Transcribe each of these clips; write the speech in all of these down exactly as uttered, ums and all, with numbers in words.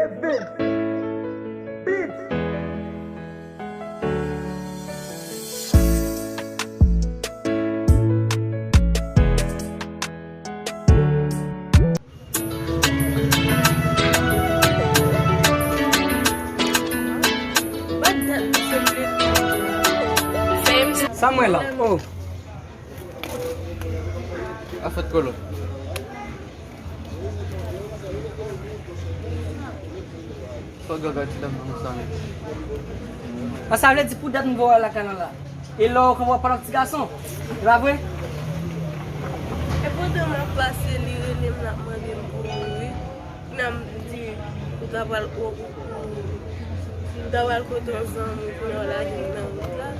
Beat. Beat. Sa mwen la. Oh. Afèt kolo. Fò gaga ti dam nan sa menm. Sa vle di pou dat m voye lakay lan la. E lè w konprann w ap pale ak ti gason. E pa vre? E poutan m ap pase, li rele m, l ap mande m pou mouri. Kounya m di, ou ta pral, ou, ou, ou ta pral kote yon zanmi, kounya w lage m nan wout la.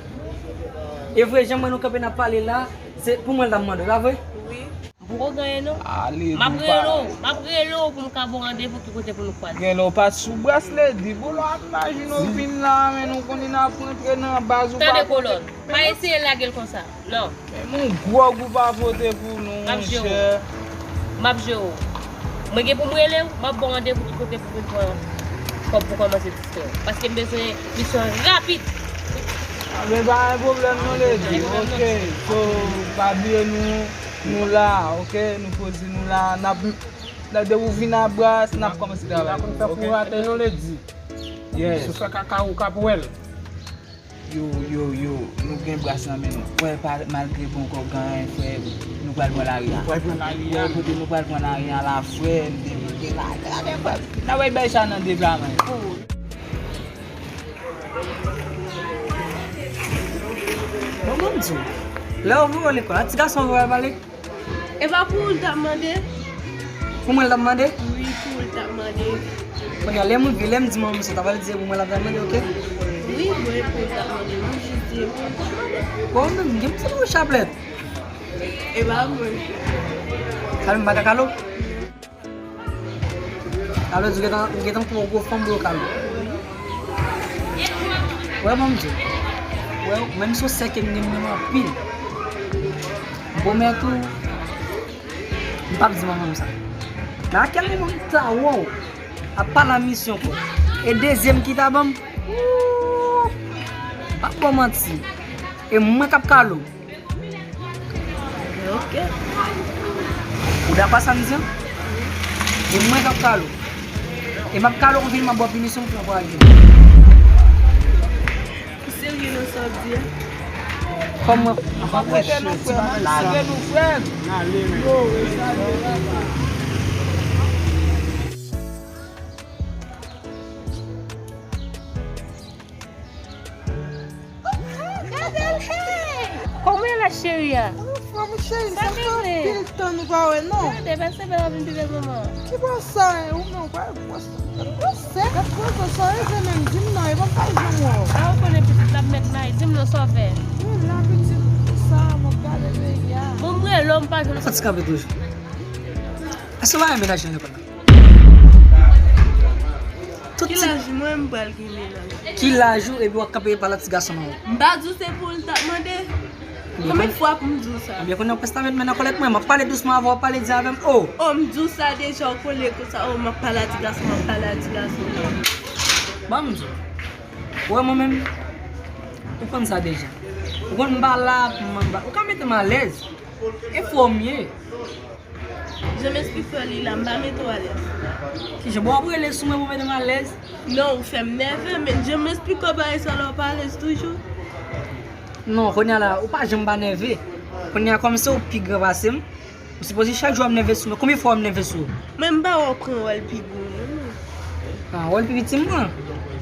E vre, jan mwen nou kanpe n ap pale la, se pou mwen l t ap mande w, pa vre? Wi. M poko genyen non. M ap rele w, m ap rele w pou m ka ba w randevou ki kote pou nou kwaze. Gen lè w pa sou bras Lady, bolo ap imajine w vin la, men nou konnen n ap rantre nan baz ou pa. Tande kolòn, pa eseye lage l konsa. Non. Men yon gwòg ou pa pote pou nou, monchè. M ap jere w. Mwen gen pou m rele w, m ap ba w randevou ki kote pou vin pran kòb pou kòmanse distrè w. Paske m bezwen misyon rapid. A, men pa gen pwoblèm non, Lady. Ok, so, pa bliye nou, nou la, ok? Nou poze nou la, n ap, n ap depi w vin a bras, n ap kòmanse travay. Fè pou raten non, Lady. Yes. Si w fè kaka, ou ka pou wè l. Yo, yo, yo, nou gen bras nan men nou. Wè, pa, malgre bon kòb gen anyen, frè, nou pral pran lari a. Wè, kote nou pral pran lari a la, frè, m te mete lari a, men frè, n a wè bay sa nan deplaman. Bon, ban m di w, lè w voye w lekòl, a ti gason voye w al pale? E pa pou ou l t ap mande? Pou mwen l t ap mande? Wi, pou ou l t ap mande. Kounye a, lè m rive, lè m di manman m sa, w ta pral di se pou mwen l ap mande, ok? Wi, mwen pou ou l t ap mande. M ap jis di e pou ou l t ap mande. Bon, menm, gen m ti bouch chaplèt. E pa mwen. Sa vle m pa ka kalo? Sa vle di ou gentan, ou gentan pran yon gwo fanm pou yo kalo. Wè, ban m di w. Wè, menm si w sèke m renmen w anpil. M pwomèt ou, m p ap di manman m sa. Men a kèl moman m ta wè w ap pale a misyon kò. E dezyèm ki ta ban m, wouy, m p ap ba w manti. E mwen k ap kalo w. Ok. Ou dakò sa m di an? E mwen k ap kalo w. E m ap kalo w anpil, m ap ba w pinisyon pou w pran pou al jwenn. Ou serye nan sa w ap di a? Kòman? N ap rete non, frè, m ap lage nou, frè. N ale, men. Yo, e sa, yo, papa. Gade l, hey! Kòman w ye la, cheri a? Anfòm, cheri, sa fè anpil tan nou pa wè, non. Gade, pase bèl ap vin pi bèl manman. Ki bò sa, ou menm, ou pa bò sa. Bò sèk. Gad kòman sa rete menm, di m non, e pa m pa janm wè w. A, ou konnen pitit la ap mèt mayi, di m non sa w fè. Ou la pitit, sa, m ap gade peyi a. Bon, m rele w, m pa jwenn. Sa ti kanpe toujou. Èske w pa renmen menaj lan lekòl la? Ki laj mwen m pral gen menaj? Ki laj ou epi w ap kanpe pale ak ti gason nan? M pa di w se pou l t ap mande. Konbyen fwa pou m di w sa? Ebyen, kounye a w prèske ta met men nan kòlèt mwen. M ap pale dousman avè w, w ap pale di avè m. Oh! Oh, m di w sa deja, w kole konsa. Oh, m ap pale a ti gason, m ap pale a ti gason. Ban m di w. Ou wè mwen menm? Ou konn sa deja. Ou konn m pa la pou m anba. Ou ka mete m alèz. E fò m ye. Jan m esplike w li la, m pa mete w alèz. Kijan? Bon, w ap rele sou mwen pou mete m alèz? Non, ou fè m nève, men jan m esplike w bagay sa la, w pa alèz toujou? Non, kounye a la, ou pa janm pa nève. Kounye a, kòm se ou pi gran pase m, ou sipoze chak jou w ap nève sou mwen. Konbyen fwa w ap nève sou ou? Men m pa wè w pran wòl pi gwo, non. Ah, wòl pi piti m pran?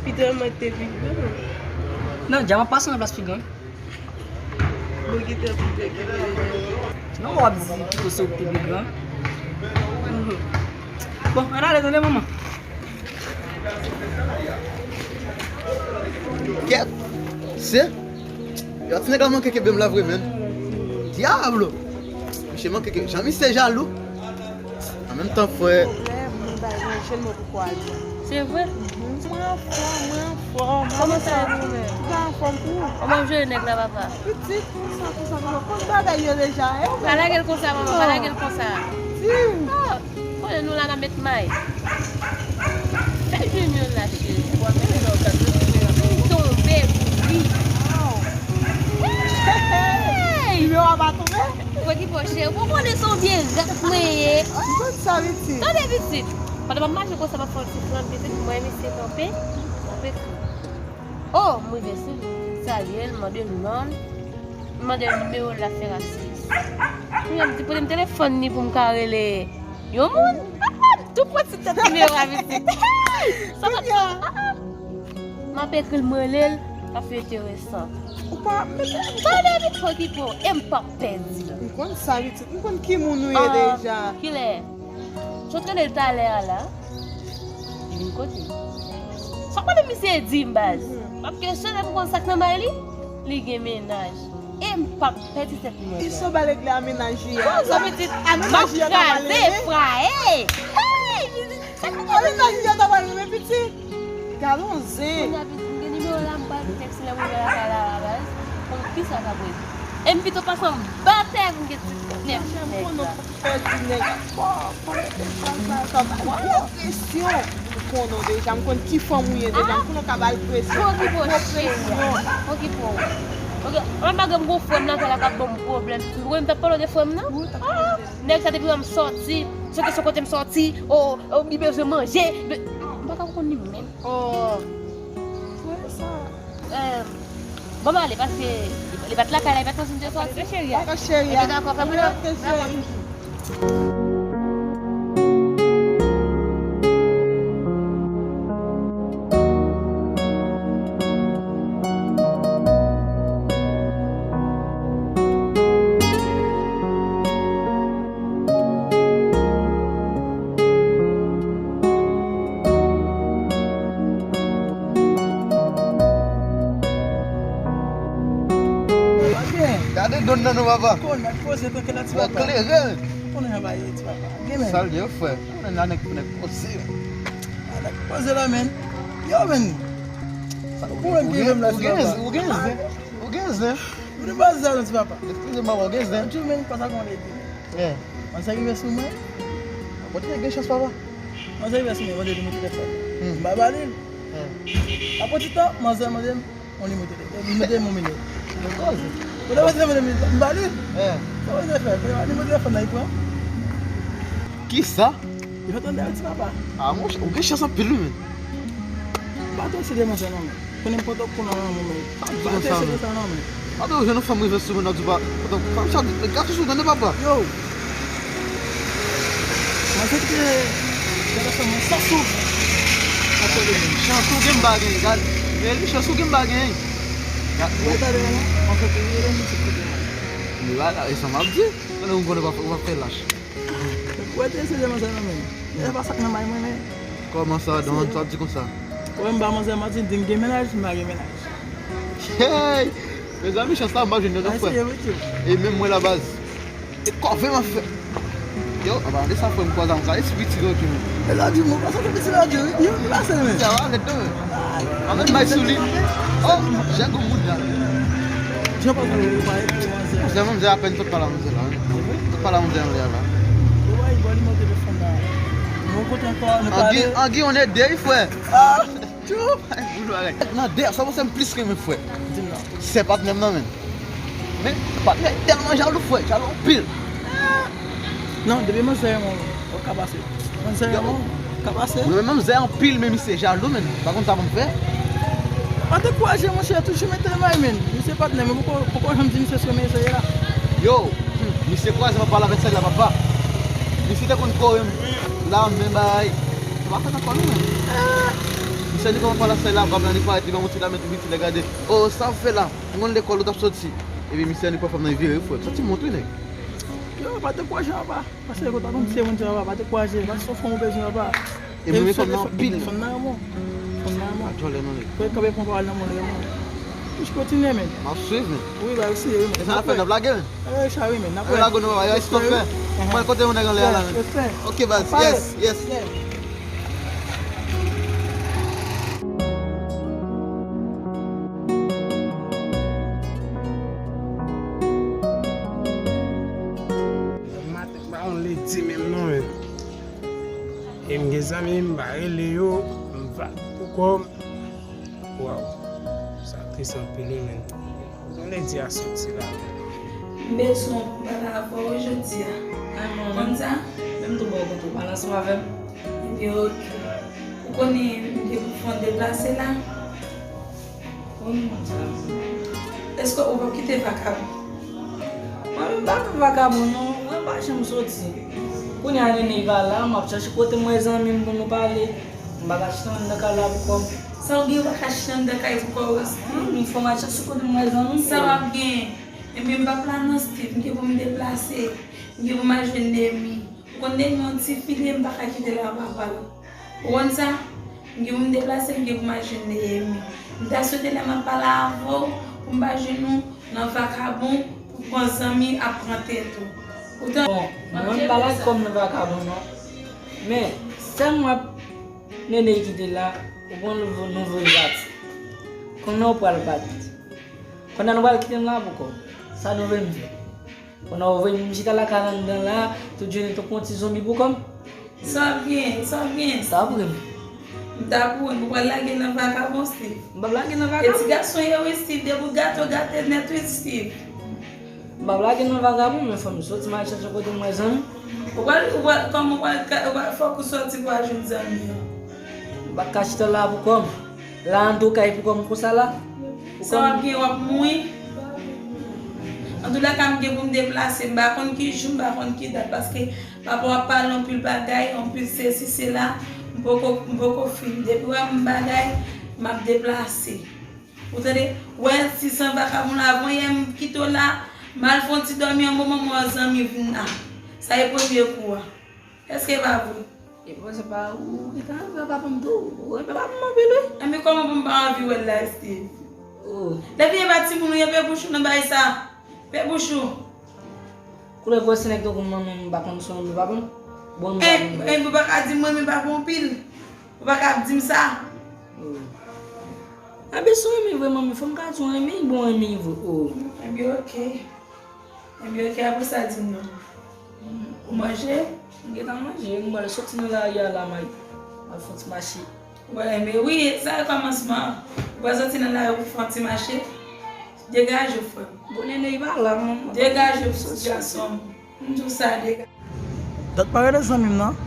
Pito mwen te pi gran. Non, dja m ap pase nan plas pi gran. Bon, ki tan pito ki vini. Non, w ap di pito se ou ki te pi gran. Mhm. Bon, ann ale tande manman. Kèt! Se? Yo, ti nèg la manke kenbe m la vre, menn. Diablo! Misye manke kenbe. Jan misye jalou. An menm tan, frè. Pwoblèm, moun pa jwenn jwenn mwen pou kwaze. Se vre? Mhm. Mwen anfòm, mwen anfòm. Kòman sa ye pou ou menm? Ou pa anfòm tou? Kòman w jere nèg la, papa? Pitit, konsa, konsa, konsa. Konn bagay yo deja, e? Pa lage l konsa, manman, pa lage l konsa. Di. Oh, konnen nou la n ap met may. Fè jwenn yon la, cheri. M tonbe pou li. Hey! Nimewo a pa tonbe? Ou wè ki fò, cheri. Ou konnen se yon vye rat mwen ye. M konn sa, pitit. Tande, pitit. Pandan m ap mache konsa, m ap fè yon ti flann, pitit, m wè misye kanpe. M ap ekri. Oh, m rive sou li. M salye l, m mande l non l. M mande l nimewo l, l ap fè rasis. Kounye a m di, pote m telefòn li pou m ka rele yon moun. Tou pran ti tèt nimewo a, pitit. Sa pa... Kounye a. M ap ekri l, m rele l, l ap fè enteresan. Ou pa mete... Tande, pitit, fò ki fò, e m p ap pèdi. M konn sa, pitit. M konn ki moun ou ye deja. Kilè? Sot rele l talè a la. Li vin kote m. Sa kote misye di m, baz? M ap kesyone, m konn sa k nan may li. Li gen mennaj. E m p ap pèdi tèt mwen. Ki sa w ba legle a mennaj li a? Sa pitit, a mennaj li a ta pral rele? Fraye. Hey! A mennaj li a ta pral rele, pitit. Galon zen. Kounye a pitit, m gen nimewo la, m pral tèks lè m rive lakay la, la, baz. Konn ki sa k ap rele. E m pito pase anba tè pou m gen ti nèf nèg la. Pèdi nèg. Bon, fò mete faz la, sa ba l gwo presyon. M konnen w deja, m konn ki fanm ou ye deja, m konnen w ka ba l presyon. Gwo presyon. Fò ki fò w. Ok, mwen pa gen m gon frè m nan kè la k ap ban m pwoblèm. Ou wè m t ap pale w de frè m nan? Nèg sa depi wè m sòti, se kesyon kote m sòti, o, o, li bezwen manje. M pa ka konn li menm. Oh. Wè sa. Bon, m ale, paske li pa t lakay la, li pa t kontinye sòti. Dakò, cheri. Ebyen, dakò, fè m wè. Gade don nan nou, papa. Konnen, poze, trankil la, ti papa. Bon, klere. Konnen jan bagay ye, ti papa. Gen men. Sa l ye, frè? Konnen la nèg, nèg poze. A, nèg poze la, men. Yo, men. Sa pwoblèm ki gen la, ti papa? Ou gen zen. Ou gen zen. Ou gen zen. Ou gen zen. Eskize m, papa, ou gen zen. Anjou, men, pa sa konn ede. Manzè rive sou mwen. Apot li gen chans, papa. Manzè rive sou mwen, mandé li mete telefòn. M pa ba li l. Apre ti tan, manzè mande m yon nimewo telefòn. Li mete yon nimewo. Ou te mete yon nimewo, m ba li l. Sa manzè fè? Nimewo telefòn nan, li pran. Kisa? Li fè tande a ti papa. Ah, monchè, ou gen chans anpil, wi, men. M pa tande se de manzè non, men. Konnen m poko nan lanmou, men. Pa di konsa, men. Pa di w jwenn yon fanm rive sou moun nan, di w pa, pa, pa, pa, gason sou tande, papa. Yo. Manzè kite telefòn mwen san souf. Chans ou gen m pa genyen, gad. Men li chans ou gen m pa genyen. Ou wè talè a la, manzè te rele m, se kote mwen. Li pa la, e sa m ap di. Konnen ou konnen w ap fè lach. Ou wè te se de manzè nan men. E pa sa k nan may mwen, men. Kòman sa, don, sa w ap di konsa? Ou wè m ba manzè manti, m di m gen mennaj, m pa gen mennaj. Hey! Mezanmi, chans la, m pa jwenn yon frè. E menm mwen la baz. E kòve m ap fè. Yo, anba de sa frè m kwaze avè yon kalès piti nan tou. E la di mwen, pa sa ke piti la di, wi, yo, ki pase, men? Sa va, lèt tou, men. Ann bay sou li. Oh, Django mouda. Jan pa sa, ou pa ete manzè. Manzè, manzè apèn sot pale a manzè la, wi. Sot pale a manzè anlè a la. Ou wè, bon, li monte telefòn la. Nou kote ankò, nou pale. Angi, Angi, on est deux, frè. Ah! Tchou! Nan de, sa panse m plis renmen frè. Di m non. Se patnè m nan, men. Men, patnè tèlman jalou, frè. Jalou anpil. Non, depi manzè renmen w, ou ka pase. Manzè renmen w, ou ka pase. Mwen menm, manzè anpil, men misye jalou, men. Pa konn sa pou m fè. Pa dekouraje, monchè, toujou mete may, men. Misye patnè, men poko, poko janm di misye sou men sa ye la. Yo, hmm, misye kwaze m ap pale avèk sèl la, papa. Misye te konn kore m la, men bay. Sa pa fèt ankò non, men. Misye di kòman pale a sèl la, bab la, li parèt, li ban m yon ti lamen tou piti, lè gade. Oh, sa w fè la? M konn lekòl ou t ap soti. Epi misye annik pran fanm nan vire, frè. Sa ti mont wi, nèg. Yo, pa dekouraje, papa. Pase yo kontan konn se moun sa, papa. Pa dekouraje. Pase se fanm ou bezwen, papa. E mwen, fanm nan anpil. Fanm nan renmen w. Fanm nan renmen w. Pa djòlè non, nèg. Fò w kanpe pran pawòl nan moun renmen w. Touch kontinye, men. M ap swiv, men. Wi, ba, wi, si, wi, men. E sa n ap fè, n ap lage, men. E, sa wi, men. N ap wè. Lage nou, papa. Yo, respè, frè. Mwen kote yon nèg anlè a la, men. Respè. Ok, baz. Yes, yes. Maten pa yon ledi menm non, men. E m gen zanmi m, m pa rele yo, m Kòm, waw, sa tris anpil wi, men. Jan ledi a soti la. M bezwen pale avè w jodi a. Ay, mwen konn sa? Menm tou bò kote w pale ansanm avè m. Ebyen, oke. Ou konnen m gen pou fè yon deplase la? Wi, mwen sa. Èske ou p ap kite vakabon? Mwen menm pa fè vakabon non, mwen pa janm soti. Kounye a Nene pa la, m ap chache kote m wè zanmi m pou nou pale. M pa ka chita anndan kay la pou kò m. Sa w gen, ou pa ka chita anndan kay pou kò w, Steve? Wi, fò m al chache kote m wè zanmi m. Sa w ap gen? Ebyen, m p ap la non, Steve, m gen pou m deplase. M gen pou m al jwenn Nemi. Ou konn Nemi yon ti fi li ye, m pa ka kite l ak papa l. Ou konn sa? M gen pou m deplase, m gen pou m al jwenn Neyemi. M ta swete lè m ap pale avè w, pou m pa jwenn ou nan vakabon, pou pran zanmi ap pran tèt ou. Ou tande? Bon, mwen menm pa lakòm nan vakabon non. Men, sèl mwen ap Nene kite la, ou pran nouvo, nouvo li pati. Konnen ou pral pati. Konnen nou pral kite m la pou kò. Sa nou vle m fè? Konnen ou voye m chita lakay anndan la, tout jounen tankou yon ti zonbi pou kò m. Sa w ap gen, sa w ap gen. Sa w ap gen. M ta pou ou, ou pral lage nan vakabon, Steve. M p ap lage nan vakabon. E ti gason ye wi, Steve, depi w gate, w gate nèt wi, Steve. M p ap lage nan vakabon, men fò m soti, m al chache kote m wè zanmi. Ou pral, ou pral, kòman ou pral, ou pral, fòk ou soti pou al jwenn zanmi an. M pa ka chita la pou kò m. La anndan kay pou kò m konsa la. Sa w ap gen, w ap mouri. Antoulèka, m gen pou m deplase. M pa konn ki jou, m pa konn ki dat, paske papa w ap pale anpil bagay, anpil sesi, sela. M poko, m poko fin. Depi w wè m bagay, m ap deplase. Ou tande? Wè, ti san vakabon la, avan yè m kite w la, m al fè yon ti dòmi yon moman, m wè zanmi vin la. Sa e premye kou a. Èske e pa vre? E bon, se pa ou ki ta renmen papa m tou. Ou renmen papa m anpil, wi. Enben, kòman pou m pa anvi wè l la, Steve? Oh. Depi e pa timoun ou ye, pe bouch ou nan bagay sa. Pe bouch ou. Koulè gwosè nèg tankou m, mwen menm, m pa konn si w renmen papa m. Bon, m pa renmen. Enben, ou pa ka di m renmen papa w anpil. Ou pa ka ap di m sa. Oh. Enben, si w renmen vre, manmi, fò m ka di w renmen, bon renmen vre. Oh. Enben, oke. Ebyen, oke, apre sa, di m non. Ou manje? M gentan manje, m pral soti nan lari a la, m al, m al fè yon ti mache. Wè, men wi, sa e kòmansman. Ou pral soti nan lari pou fè yon ti mache? Degaje w, frè m. Bon, Nene pa la, manman. Degaje w, ti gason m. M di w sa, degaje. Dat pa rele zanmi m nan.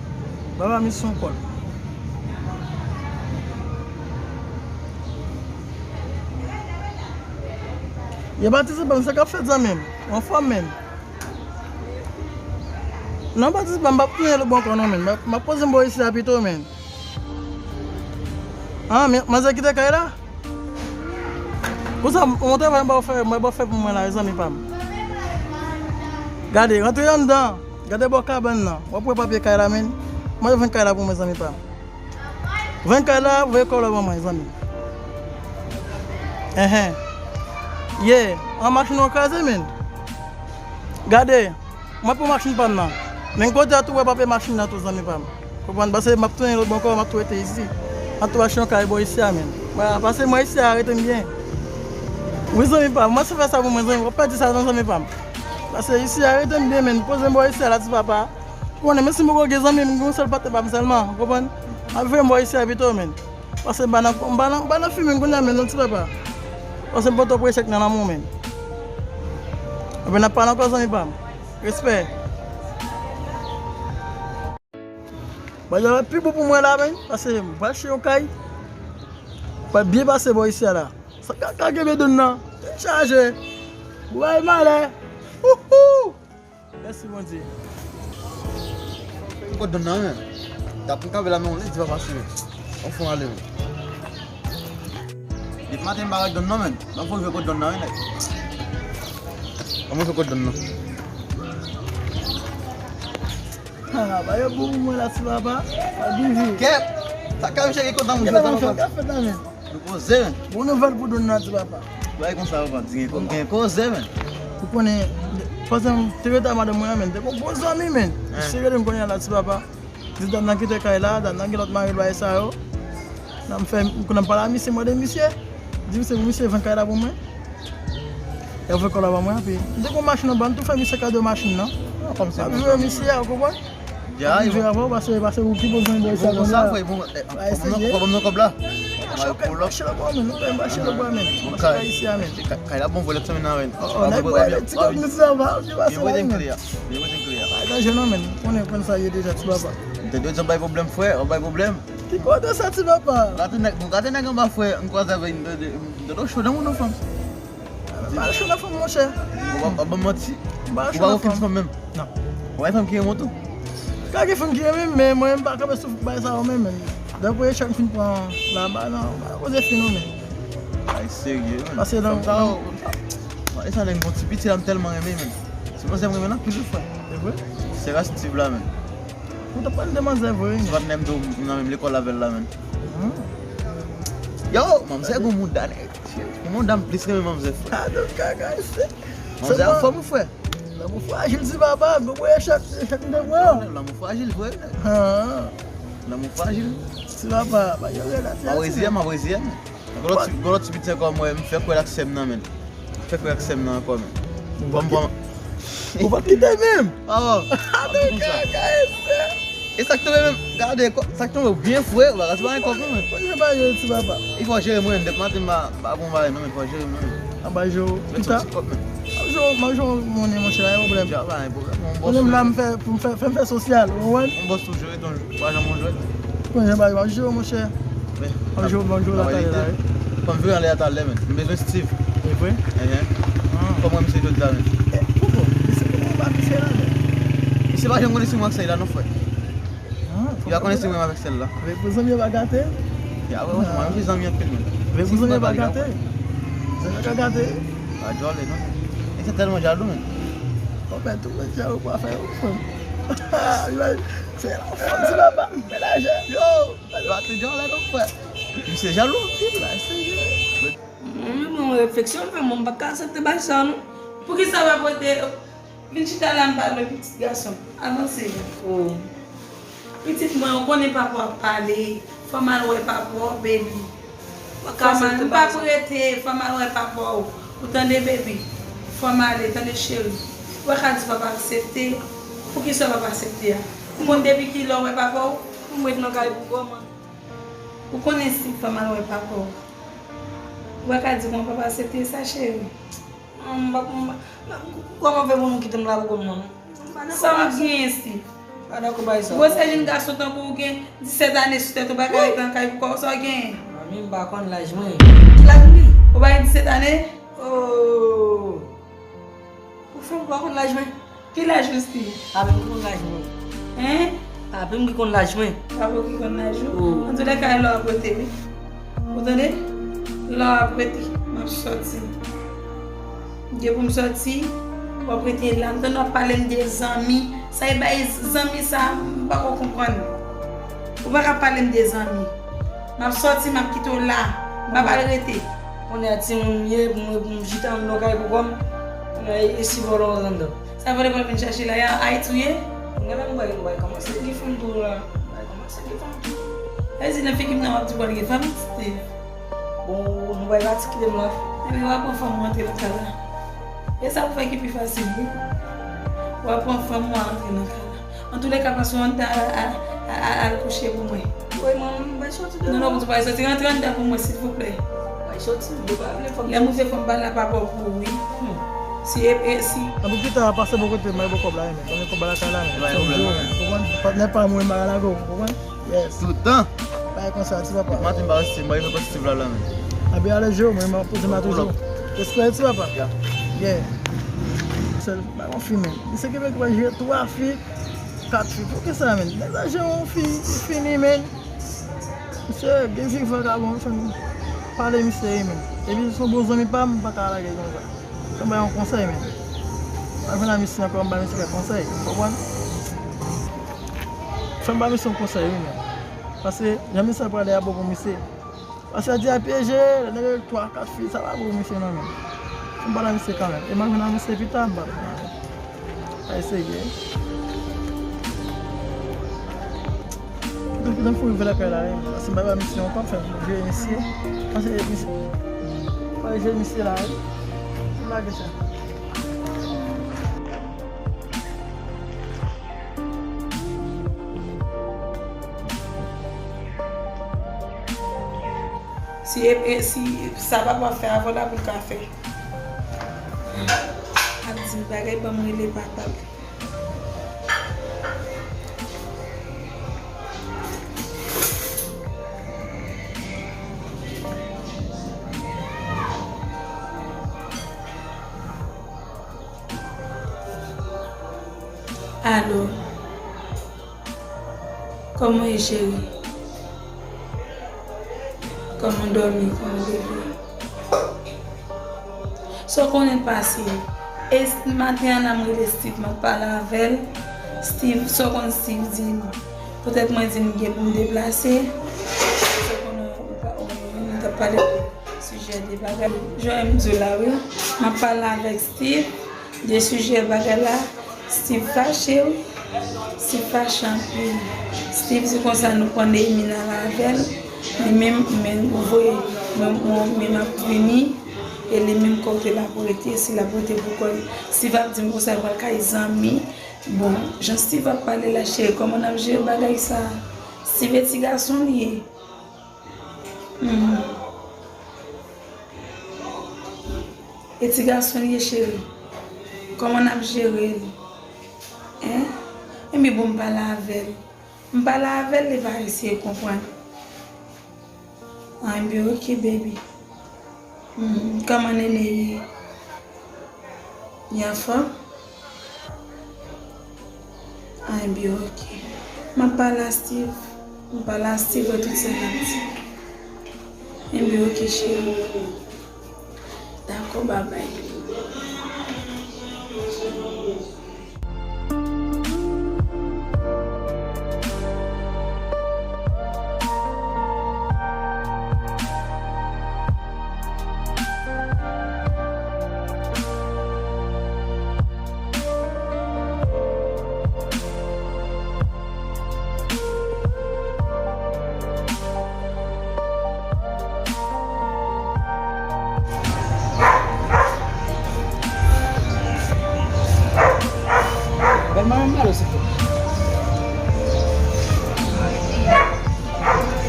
Baba misyon kòl. Yo patisipan m, sa k ap fèt zanmi m? Ou anfòm, menn? Non, patisipan m, m p ap tounen lòt bò ankò non, menn. M ap, m ap poze m bò isi a pito, menn. Ah, men, manzè kite kay la? Pou sa, yon travay m ba w fè, m ba w fè pou mwen la, zanmi pa m. Gade, rantre anndan. Gade bò kabann nan. W ap wè papye kay la, menn. Mande vann kay la pou mwen, zanmi pa m. Vann kay la, voye kòb la ban mwen, zanmi. Enhen. Ye, an machin ou kraze, menn. Gade. Mwen pran machin pa m nan. Men kote a tou wè papye machin nan tou, zanmi pa m. Konprann? Paske m ap tounen lòt bò ankò, m ap tou rete isi. M ap tou achte yon kay bò isi a, menn. Wè, pase mwen isi a, rete m byen. Wi, zanmi pa m, mwen se fè sa pou mwen, zanmi. W ap pèdi sa, non, zanmi pa m. Pase isi a, rete m byen, menn. Poze m bò isi a, la, ti papa. Ou konnen, menm si m poko gen zanmi, m gen yon sèl patnè pa m sèlman, ou konprann? M ap veye m bò isi a pito, menn. Paske m pa nan, m pa nan, m pa nan fimen kounye a, menn, non, ti papa. Paske m poko prese nan lanmou, menn. Anben, n ap pale ankò, zanmi pa m. Respè. Bagay la pi bon pou mwen la, menn, paske m pral achte yon kay. Pral byen pase bò isi a la. Sa ka, ka kenbe dònn nan. Tèt chaje. Bway malè. Wouhou! Mèsi, Bondye. Kot dònn nan, menn? T ap kanpe la, men on lè di pa pase, menn. On fon ale, menn. Depi maten, m pa wè dònn nan, menn. M ap fon jwe kot dònn nan, wi, nèg. An mwen fè kot dònn nan. Ha, ba yo bon pou mwen la, ti papa. Pa bivi. Kèt! Sa ka, misye ki kontan, mwen jwe sa, papa. Sa ka fèt la, menn. Nou poze, menn. Bon nouvèl pou dònn nan, ti papa. Bay konsa, papa, di gen ko-, gen koze, menn. Ou konnen, pandan m te rete a madanm mwen an, menn, te gon bon zanmi, menn. Li serye de m konnen la, ti papa. Di dam nan kite kay la, dam nan gen lòt mari l, bagay sa yo. Nan m fè, kounye a m pale a misye, mande misye. Di misye pou misye vann kay la pou mwen. L ap voye kòb la ban mwen, epi m te gon machin anba, m tou fè misye kado machin nan. M ap voye misye a, ou konprann? M ap di avè w, pase, pase ou ki bezwen bò isi a kounye a. Ou konn sa, frè, bon, eh, ou konn nan kòb la. Chè, ou kay mache lòt bò, men. Ou kay mache lòt bò, men. Ou mache pa isi a, men. Kay la bon vre lòt semèn nan, men. Oh, oh, nèg mwen, ti kòb nou ti anba, ou pase la, men. Byen prete kle a. Byen prete kle a. Pa danje non, men. Konnen, konnen sa ye deja, ti papa. M te dwe di w bay pwoblèm, frè, w bay pwoblèm. Ki kote sa, ti papa? Gade nèg, gade nèg anba, frè, m kwaze avè l, m te, m te cho nan moun ou fanm. Pa cho nan fanm, monchè. Ou pa, pa ban manti. Ou pa okenn fanm menm. Non. Ou pa fanm ki renmen w tou. Ka gen fanm ki renmen m, men mwen, m pa kanpe sou bagay sa yo menm, menm. Depi chak fin pran laba, non, pa koze fi non, men. Ay, serye, men. Pase nan fanm sa yo, e sa nèg bon ti piti la, m tèlman renmen, men. Se panse m renmen l anpil, wi, frè. Se vre? Se ras Steve la, men. Ou t ap pran demanzè vre, wi. Se patnè m tou, m nan menm lekòl avè l la, men. Yo, manzè gon mouda, nèg. Yon dam plis renmen manzè, frè. Ah, non, kaka, se. Manzè anfòm, frè. Lanmou frajil, ti papa, gwo echèk, echèk m te pran. Lanmou frajil, frè. Ah. Lanmou frajil. Ti papa, pa gen rèd atè. M ap reziye, m ap reziye. Gwo lòt ti, gwo lòt ti piti ankò, mwen, m fè kwè l ak sè m nan, men. M fè kwè ak sè m nan ankò, men. Bon, bon. Ou pa kite menm. Ah, bon. Ah, non, kaka, frè. E sa k tonbe menm, gade, sa k tonbe byen fre, ou pa ka di pa gen kòb non, men. Fò jere bagay yo, ti papa. Fò jere mwen, depi maten m pa, pa bon bagay non, men fò jere mwen. A bay jere w pita. M ap jere w, m ap jere w monnen, monchè, pa gen pwoblèm. Dja pa gen pwoblèm. Konnen m la, m fè, pou m fè, fè m fè sosyal, ou konprann? M bòs toujou, e ton pa janm yon jwèt. Konnen bagay, m ap jere w, monchè. M ap jere w, m ap jere w la talè la, wi. Fò m vire anlè a talè, men. M bezwen Steve. E vre? Enhen. Fò m wè misye jodi la, men. Poko, misye poko pa misye la, men. Misye pa janm konn si mwen ak sa la non, frè. Ah, li pa konnen si mwen avèk sèl la. Vle pou zanmi yo pa gate? Ya, wè, wè, mwen menm se zanmi anpil, men. Vle pou zanmi yo pa gate? Zanmi yo ka gate? Pa djòle, non. E se tèlman jalou, men. Konpè tou, men jalou pa fè yon fanm. Se yon fanm, ti papa, men lajè. Yo, yo, ate djòle, non, frè. Misye jalou anpil, la, se. Mwen menm, yon refleksyon m fè, mwen pa ka aksepte bagay sa, non. Poukisa w pa pote, vin chita la, m pale pitit gason m. Avanse. Oh. Pitit mwen, ou konnen papa w ap pale. Fò m al wè papa w, baby. Fò m al, m p ap rete, fò m al wè papa w. Ou tande, baby? Fò m ale, tande, cheri. Ou pa ka di papa aksepte. Poukisa w p ap aksepte a? Ou konn depi kilè w wè papa w? M ret nan kay pou kòman? Ou konnen si fò m al wè papa w. Ou pa ka di kòman papa aksepte sa, cheri. Kòman fè pou nou kite m la pou kòman? Sa w genyen, Steve? Pa dakò bay sa. Gwosè jenn gason tankou w gen disèt ane sou tèt ou, pa ka rete nan kay pou kò w, sa w genyen? Manmi, m pa konn laj mwen. Ki laj ou gen? Ou pa gen disèt ane? Oh! Ou fè m pa konn laj mwen. Ki laj ou, Steve? Papi m ki konn laj mwen. Hein? Papi m ki konn laj mwen. Papi w ki konn laj ou? Oh. Antoulèka, e lè w ap rete, wi. Ou tande? Lè w ap rete, m ap sòti. M gen pou m sòti, w ap rete la. M tande w ap pale m de zanmi. Sa e bay zanmi sa, m pa ko konprann. Ou pa ka pale m de zanmi. M ap sòti, m ap kite w la. M ap al rete. Kounye a timoun m ye, pou mwen, pou m chita m nan kay pou kò m. Kounye a, e, e si vòlò w anndan? Sa vòlò pral vin chache la, e Ayiti w ye? Mwen menm, mwen, mwen kòmanse gen fanm tou la. Mwen kòmanse gen fanm tou. Sa vle di nan figi m nan w ap di w pral gen fanm, Steve? Bon, nou bay pati kite m la. Ebyen, w a pran fanm ou antre nan kay la. E sa pou fè ki pi fasil, wi. W a pran fanm ou antre nan kay la. Antoulèka, pase w anndan al, al, al, al kouche pou mwen. Wi, manman, m bay sòti devan. Non, non, ou pa sòti, rantre anndan pou mwen, silvouplè. Bay sòti, m pa vle fanm. Lè m rive, fò m pale a papa w pou ou, wi. Hmm. Si, e, e, si. Anpi pita, pase bò kote m, bay bò kòb la, men. Konnen kòb la lakay la, men. Ou konprann? Patnè pa mwen, m pa ka lage w, ou konprann? Yes. Toutan. Bagay konsa, ti papa. Maten m pa rete, m pa rive pase sou la la, men. Anpi ale je w, mwen, m ap poze m la toujou. Respè, ti papa. Yeah. Sèl, pa gon fi, men. Misye ki vle jwe twa fi, kat fi. Poukisa, men? Nèg la je yon fi, li fini, men. Misye, gen vivan ka bon, fè m pale misye, men. Epi se yon bon zanmi pa m, m pa ka lage l konsa. Fè m bay yon konsèy, men. Mwen vin a misye ankò, m ba misye kèk konsèy, ou konprann? Fè m ba misye yon konsèy, wi, men. Paske jan misye prale a bon pou misye. Paske a di a pyeje, lè nèg yo twa, kat fi, sa pa bon pou misye, non, men. Fè m pale a misye kanmenm. E m ap vin a misye pita, m pale. Ay, serye. Tout tan pou rive lakay la, wi. Paske m pa ba misye yon kòb, fè m jere misye. Paske misye, pa jere misye la, wi. M lage sa. Si, e, e, si sa papa fè avè l la pou l ka fè. Ap di m bagay, ban m rele papa l. Alo. Kòman w ye, cheri? Kòman w dòmi? Kòman w leve? Sa w konnen pase. E maten an la, m rele Steve, m ap pale avè l. Steve, sa w konn Steve di m? Poutèt mwen di m gen pou m deplase. Sa w konnen, ou pa, ou, nou t ap pale de sijè de bagay. Jan m di w la, wi. M ap pale avèk Steve de sijè bagay la. Steve fache, wi. Steve fache anpil. Steve di konsa nou pran Neymina la avè l. Li menm, men ou voye, men mwen, men m ap vini. E li menm kote l ap rete, si l ap rete pou kò l. Steve ap di m konsa l pral kay zanmi. Bon, jan Steve ap pale la, cheri, kòman n ap jere bagay sa? Steve e ti gason l ye. Hmm. E ti gason l ye, cheri. Kòman n ap jere l? Hein? Enben bon, m pale avè l. M pale avè l, li pa eseye konprann. I'm be okay, baby. Hmm, kòman Nene ye? Li anfòm? Ah, enben, ok. M ap pale a Steve. M pale a Steve, wè tout sa l ap di. Enben, ok, cheri. Dakò, babay. Bèl manman m, alo, silvouplè.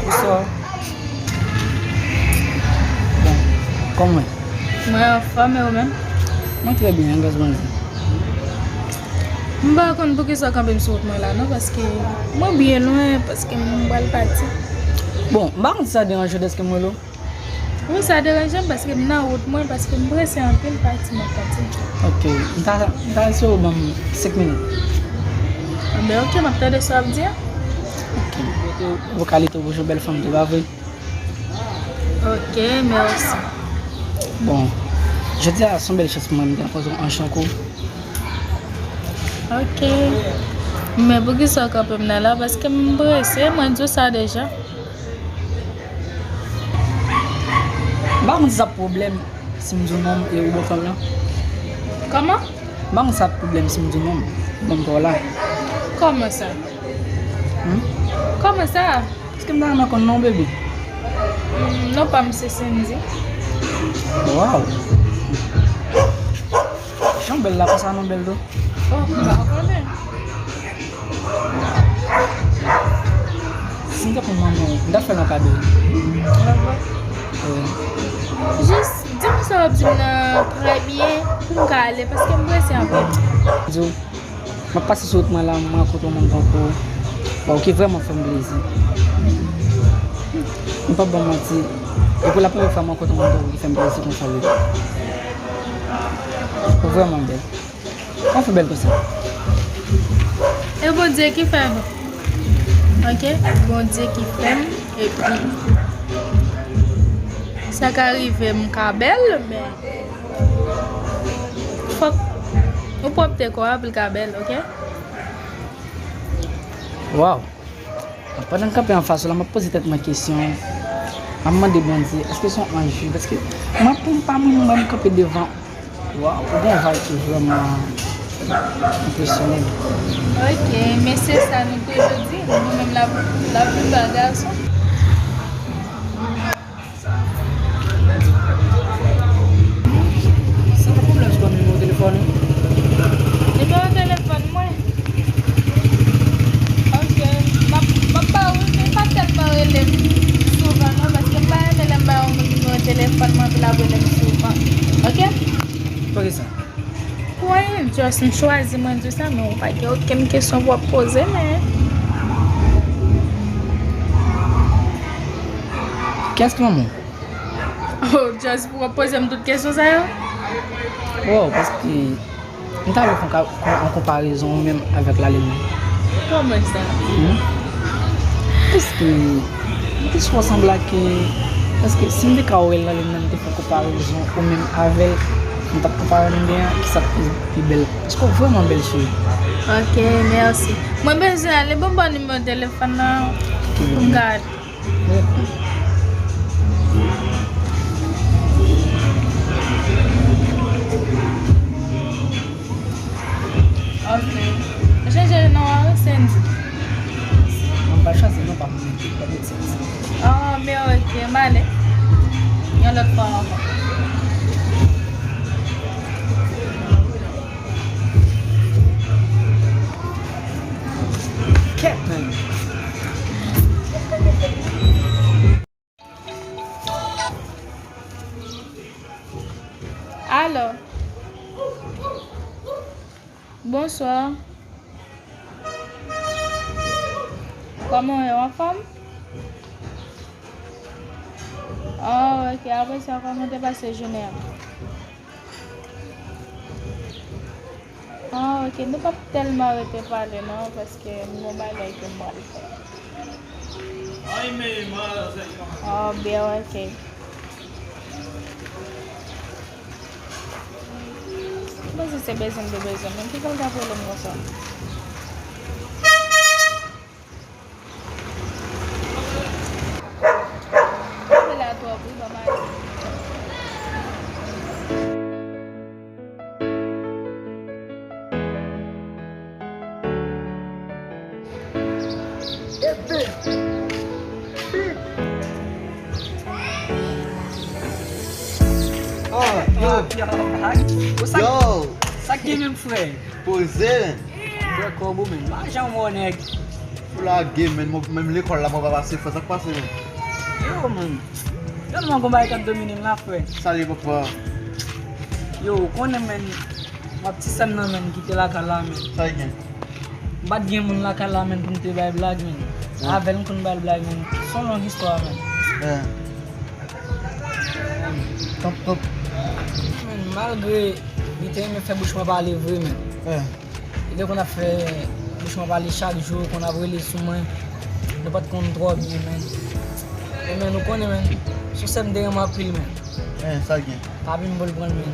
Bonswa. Bon, kòman w ye? Mwen anfòm, e ou menm? Mwen trè byen, gras Bondye. M pa konn poukisa w kanpe m sou wout mwen la non, paske mwen byen lwen, paske m pral pati. Bon, m pa konn si sa deranje w dèske m rele w. Wi, sa deranje m paske m nan wout mwen, paske m prese anpil pati m ap pati. Ok, m ta, m ta eseye w ban m senk minit. Anben, ok, m ap tande sa w ap di a. Ok, ou ka lite w pou jwe bèl fanm tou, pa vre? Ok, mèsi. Bon, jodi a se yon bèl chans pou mwen, m te nan koze yon anch anko. Ok. Men poukisa w kanpe m nan la? Paske m prese, mwen di w sa deja. M pa konn si sa ap pwoblèm si m di w non e ou ban m fanm nan. Kòman? M pa konn si sa ap pwoblèm si m di w non, ou ban m kò w la. Kòman sa? Hmm? Kòman sa? Èske m ta renmen konn non w, baby? Hmm, non pa m se Cindy. Waw! Jan w bèl la konsa, non bèl tou. Oh, m pa konnen. Si m te konn manman w, m t ap fè l yon kado. Wi. Jis di m sa w ap di m nan trè byen pou m ka ale, paske m prese anpil. Di w, m ap pase sou wout mwen la, m rankontre yon moun tankou w. Waw, ki vrèman fè m plezi. M p ap ba w manti, e pou la premyè fwa m rankontre yon moun tankou w ki fè m plezi konsa, wi. Ou vrèman bèl. Kòman w fè bèl konsa? E Bondye ki fè m. Ok? Bondye ki fè m. Epi, sa ka rive m ka bèl, men fòk ou pwòpte kò a pou l ka bèl, ok? Waw! Pandan m kanpe anfas ou la, m ap poze tèt mwen kesyon. M ap mande Bondye, èske se yon anj wi? Paske mwen, pou m pa mwen, mwen, m kanpe devan. Waw, ou gen yon vibe ki vrèman enpresyonnen m. Ok, men se sa nou toujou di, nou menm la, laplipa gason. Sa pa pwoblèm si w ban m nimewo telefòn ou? Nimewo telefòn mwen? Ok, m ap, m ap ba ou, men pa tèlman rele m souvan non, paske m pa renmen lè m ba yon Just m chwazi mwen di sa, men ou pa gen okenn kesyon pou w ap poze, men. Kiyès ki manman w? Oh, just pou w ap poze m tout kesyon sa yo? Wow, paske m ta vle fè yon ka-, yon konparezon ou menm avèk lalin nan. Kòman sa? Hmm? Paske m te sou sanble ke, paske si m te ka wè lalin nan, m te fè konparezon ou menm avè l, m t ap konpare nou de a, kisa k pi, pi bèl. Paske w vrèman bèl, cheri. Ok, mèsi. Mwen bezwen ale, ban m ba w nimewo telefòn nan pou m gade. Ok. Chanje non an, Sandy. Mwen pa chwazi non pa pou mwen, pa pou Sandy. Ah, men ok, m ale. Yon lòt fwa ankò. Kèt, men. Alo. Bonswa. Kòman w ye, w anfòm? Oh, ok. Apre sa, kòman w te pase jounen an? Ah, ok. Nou p ap tèlman rete pale, non, paske m gen yon bagay ke m pral fè. Oh, byen, ok. M panse se bezwen m te bezwen, men ki jan l t ap rele m konsa? Ou la twòp, wi, ban m ale. Ah, yo. Yo, sa k gen, sa k gen menm, frè? Poze, men. Frè, kòb ou, men. Pa janm wè nèg. Ou lage, men, mwen menm lekòl la, mwen pa pase, frè, sa k pase, men? Yo, men. Tèlman gon bagay k ap domine m la, frè. Sa l ye, papa? Yo, ou konnen, men, m ap ti sè m nan, men, ki te lakay la, men. Sa l gen? M pa t gen moun lakay la, men, pou m te bay blag, men. Avè l, m konn bay l blag, men. Se yon long istwa, men. Top, top. Men, malgre li te renmen fè bouch mwen pale vre, men. Li te konn ap fè bouch mwen pale chak jou, konn ap rele sou mwen. Nou pa t konn twò byen, men. E men, ou konnen, men, se yon sè m te renmen anpil, men. Sa gen. Papi m voye l pran l, men.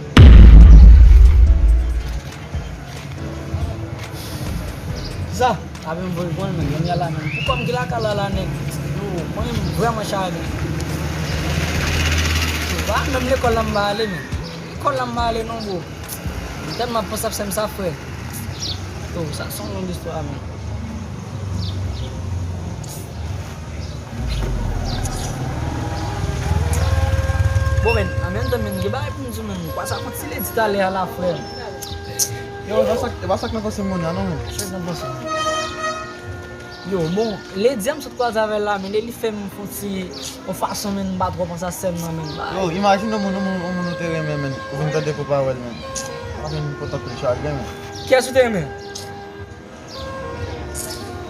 Kisa? Papi m voye l pran l, men. Kounye a la, men. Pou kòm ki lakay la, la, nèg. Yo, konnen m vrèman chagren. Yo, pa menm lekòl la m pa ale, men. Lekòl la m pa ale, non, bro. M tèlman ap panse ap sè m sa, frè. Yo, sa se yon long istwa, men. Bon, men, an menm tan, men, gen bagay pou m di w, men, kwa sa fon ti ledi talè a la, frè. Yo, e pa sa, e pa sa k nan panse m kounye a, non, men. Sa k nan panse m? Yo, bon, ledi a m sot kwaze avè l la, men, li fè m fon ti, yon fason, men, m pa twò panse a sè m nan, men. Yo, imajine yon moun, yon moun, yon moun ou te renmen, men, ou vin tande kou pawòl, men. Sa fè m kontan anpil chagren, men. Kiyès ou te renmen?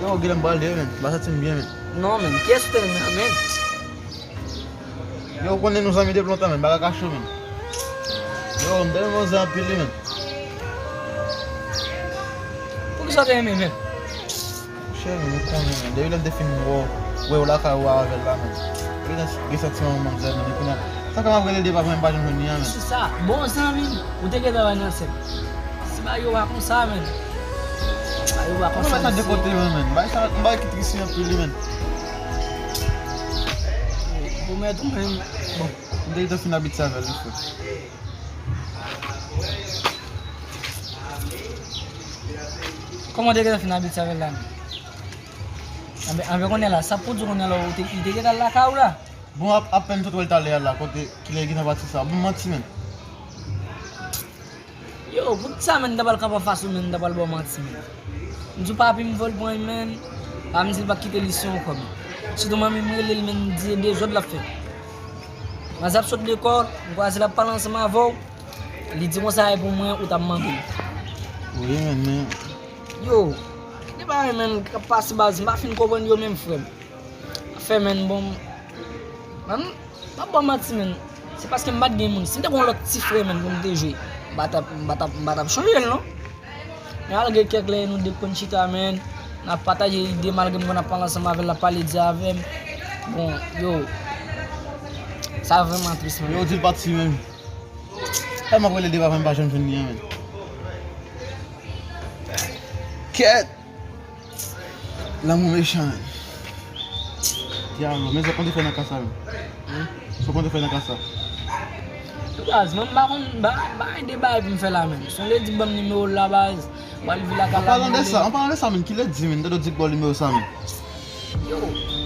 Yo, genlè m pral dèyè, men. M pa santi m byen, men. Non, men. Kiyès ou te renmen an, men? Yo, ou konnen nou zanmi depi lontan, men. M pa ka kache w, men. Yo, m te renmen manzè anpil, wi, men. Poukisa w te renmen, men? Cheri, ou konnen, men. Depi lè m te fin wè w, wè w lakay ou avè l la, men. Gen santiman pou manzè, men. Epi nan, sa fè m ap rele l depi avan, men m pa janm jwenn li a, men. Kisa? Bon zanmi m, ou te gentan wè nan sèt. Se bagay yo pa konsa, men. Bagay yo pa konsa, mesye. Bagay sa de kote, men, men. Bagay sa, bagay ki tris anpil, wi, men. Pou mèt ou menm, bon. M te gentan fin abitye avè l, wi, frè. Kòman w te gentan fin abitye avè l la, men? Anben, anben, kounye a la, sa pou di kounye a la, ou te, li te gentan lakay ou la? Bon, ap-, apèn m sot wè l talè a la, kote, kilè li gentan pati sa. Bon, manti, men. Yo, poukisa, men, m ta pral kanpe anfas ou, men, m ta pral ba w manti, men? M di w papi m voye l pran, men, pa m di l pa kite li sou yon kòb. Sitou manmi m rele l, men, m di se dezòd l ap fè. Manzè ap sot lekòl, m kwaze l ap pale ansanm avè w, li di konsa e pou mwen, ou t ap manke l. Wi, men, men. Yo, gen de bagay, men, k ap pase baz, m pa fin konprann yo menm, frè m. Fè, men, bon, men, m pa ba w manti, men. Se paske m pa t gen moun. Si m te gen yon lòt ti frè, men, pou m te jwe, m pa t ap, m pa t ap, m pa t ap chanje l, non. Men malgre kèk lè nou de konn chita, men, n ap pataje ide, malgre m konn ap pale ansanm avè l, l ap pale di avè m. Bon, yo, sa vrèman tris, men. Yo, di l pati, men. Sa m ap rele devan, men, m pa janm jwenn li an, men. Kèt! Lanmou mechan, men. Dyalo, men sa konte fè nan ka sa, men. Hmm? Sa konte fè nan ka sa. Baz, mwen m pa konn, m pa, m pa gen de bagay pou m fè la, men. Si w lè di ban m nimewo l la, baz, m pral vin lakay la. An palan de sa, an palan de sa, men, ki lè di, men, tande w di k ba w nimewo sa, men. Yo,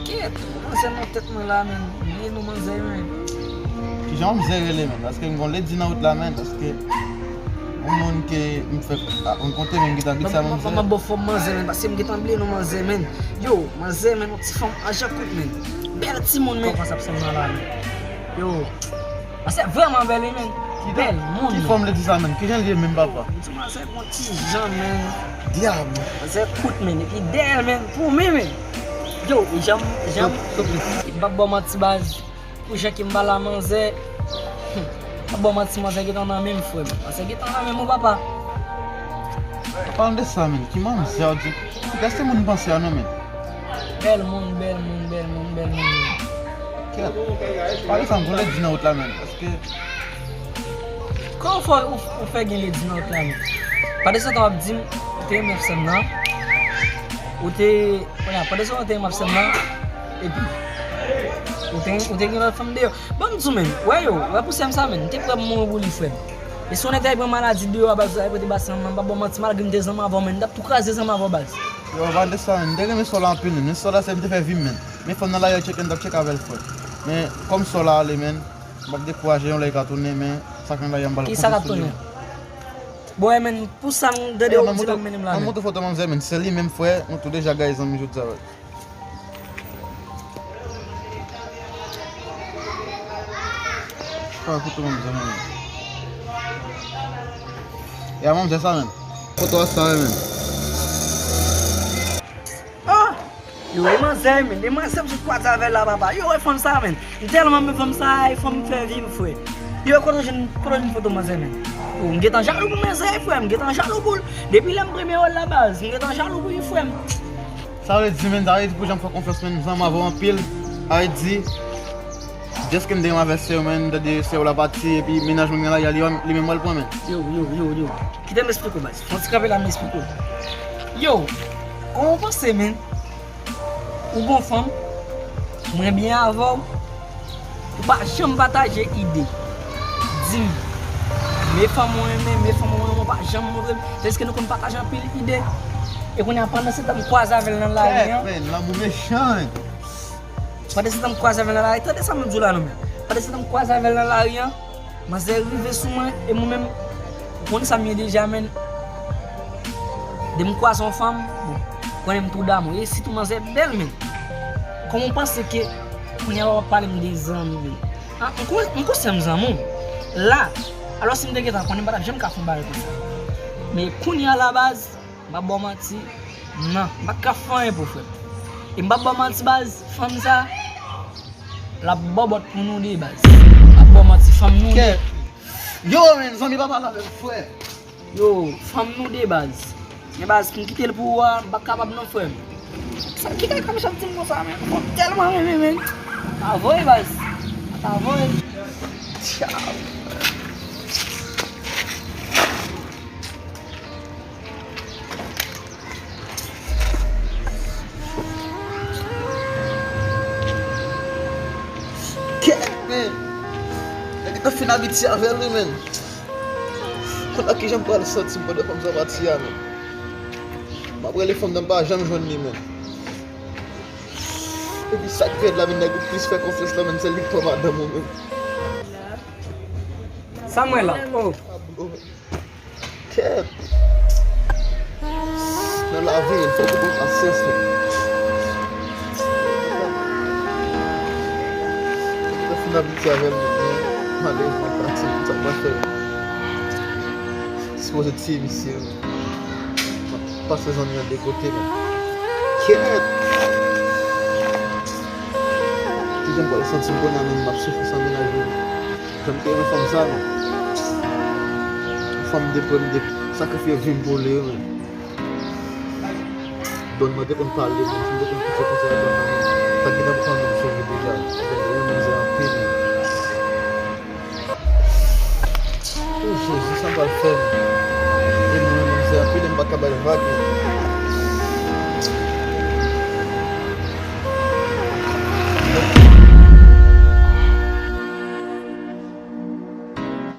kèt, manzè nan tèt mwen la, men. Bliye non manzè, men. Kijan manzè rele, men? Paske m gon ledi nan wout la, men. Paske yon moun ke m fèk, ah, rankontre, men, m gentan abitye a manzè. M ap ba w fòm manzè, men, paske m gentan bliye non manzè, men. Yo, manzè, men, yon ti fanm an jan kout, men. Bèl timoun, men. Kòman sa ap sanm nan la, men? Yo. Manzè vrèman bèl, wi, men. Bèl moun, men. Ki fòm ledi sa, men? Kijan l ye menm, papa? Manzè gon ti jan, men. Dyab. Manzè kout, men. Epi dèyè l, men. Pou men, men. Yo, e jan m, jan m, m p ap ba w manti, baz. Pou jan ke m pale a manzè. M p ap ba w manti, manzè gentan nan men m, frè m. Manzè gentan nan men m, wi, papa. An palan de sa, men. Ki manzè w di? Ki klas moun panse a, non, men? Bèl moun, bèl moun, bèl moun, bèl moun. Kèt. Pale sa, m gon ledi nan wout la, men. Paske Kòman w fè, ou, ou fè gen ledi nan wout la, men? Pandan se tan w ap di m, ou te renmen ap sèm nan. Ou te, kounye a, pandan se tan w te renmen ap sèm nan, epi, ou te, ou te gen lòt fanm deyò. Ban m di w, men, wè yo, wè pou sèm sa, men, m te prè pou mouri pou li, frè m. E si yon nèg ta pran maladi deyò a, baz, sa pote ba sèm nan, m pa ba w manti, malgre m te zanmi avè w, men, m t ap tou kraze zanmi avè w, baz. Yo, pa de sa, men, m te renmen sè w la anpil, men, men sè w la, se m te fè vi m, men. Men fanm nan lari a tcheke, m t ap tcheke avè l, frè. Men, kòm sè w la ale, men, m p ap dekouraje, yon lè li ka tounen, men sa k nan lari a, m pral konte sou li. Kisa k ap tounen? Bon, e men, pou sa m tande w di l ap mennen m la, men. Mwen montre foto manzè, men, se li menm, frè, nou tou deja gaye zanmi jodi a, frè. Sa foto manzè, men. E a manzè sa, men. Foto a sa, men. Ah! Yo, e manzè, men. E manzè m sot kwaze avè l la, papa. Yo, e fanm sa, men. M tèlman renmen fanm sa, e fanm m fè vi m, frè. Yo, kote w jwenn, kote w jwenn foto manzè, men? Yo, m gentan jalou pou manzè, frè. M gentan jalou pou l. Depi lè m premye wè l la, baz, m gentan jalou pou li, frè m. Sa vle di, men, sa vle di pou jan m fè konfyans, men, m zanmi avè w anpil. Sa vle di, jès ke m te renmen avè sè w, men, m tande sè w la pati, epi mennaj mwen gen la, li, li menm pral pran, men. Yo, yo, yo, yo. Kite m esplike w, baz. Fon ti kanpe la, m esplike w. Yo, kòman w panse, men? Ou gon fanm, mwen byen avè w, ou pa janm pataje ide. Di m, men fanm mwen renmen, men fanm mwen renmen, ou pa janm montre m. Tandis ke nou konn pataje anpil ide. E kounye a, pandan se tan m kwaze avè l nan lari an. Kèt, men, lanmou mechan. Pandan se tan m kwaze avè l nan lari, tande sa m di w la, non, men. Pandan se tan m kwaze avè l nan lari an, manzè rive sou mwen, e mwen menm, ou konn sa m ye deja, men. Depi m kwaze yon fanm, bon, konnen m tou damou. E sitou manzè bèl, men. Kòman w panse ke kounye a w ap pale m de zanmi, men? Ah, m kon-, m konsyan m zanmi w. La, alò si m te gentan konnen, m pa t ap janm ka fè yon bagay konsa. Men kounye a la, baz, m p ap ba w manti, non, m pa t ka fè anyen pou frè m. E m p ap ba w manti, baz, fanm sa, l ap bòbòt pou nou de, baz. M p ap ba w manti, fanm nou de. Kèt. Yo, men, zanmi pa pale avè m, frè. Yo, fanm nou de, baz. Men, baz, pou m kite l pou ou a, m pa kapab non, frè m. Sa ki kaka misye ap di m konsa, men? Mwen tèlman renmen, men. Pa voye, baz. Pa voye. Tchaw. Kèt, men. Nèg la fin abitye avè l, wi, men. Kounye a kijan m pral santi m pandan fanm sa pati a, men. M ap rele fanm nan, m pa janm jwenn li, men. Epi sa k rèd la, men, nèg ou plis fè konfyans la, men, se li k pran madanm ou, men. Samuel la. Oh. Kèt. Nan lavi, fòk ou pran pasyans, men. Mwen fin abitye avè l, men malerezman, l pati, sa m pral fè? Sipoze tiye misye, men. Pase zanmi an de kote, men. Kenneth! Kijan m pral santi m kounye a, men m ap soufri san mennaj mwen. Jan m te renmen fanm sa, non. Fanm m te pran, m te sakrifye vi m pou li, men. Don mwen te konn pale, men si m te konn kite konsa, Don mwen, ta gentan pran nan sove deja. Don mwen mizè anpil. O Jezi, sa m pral fè, men? E mwen menm mizè anpil, e m pa ka ba l vag, men.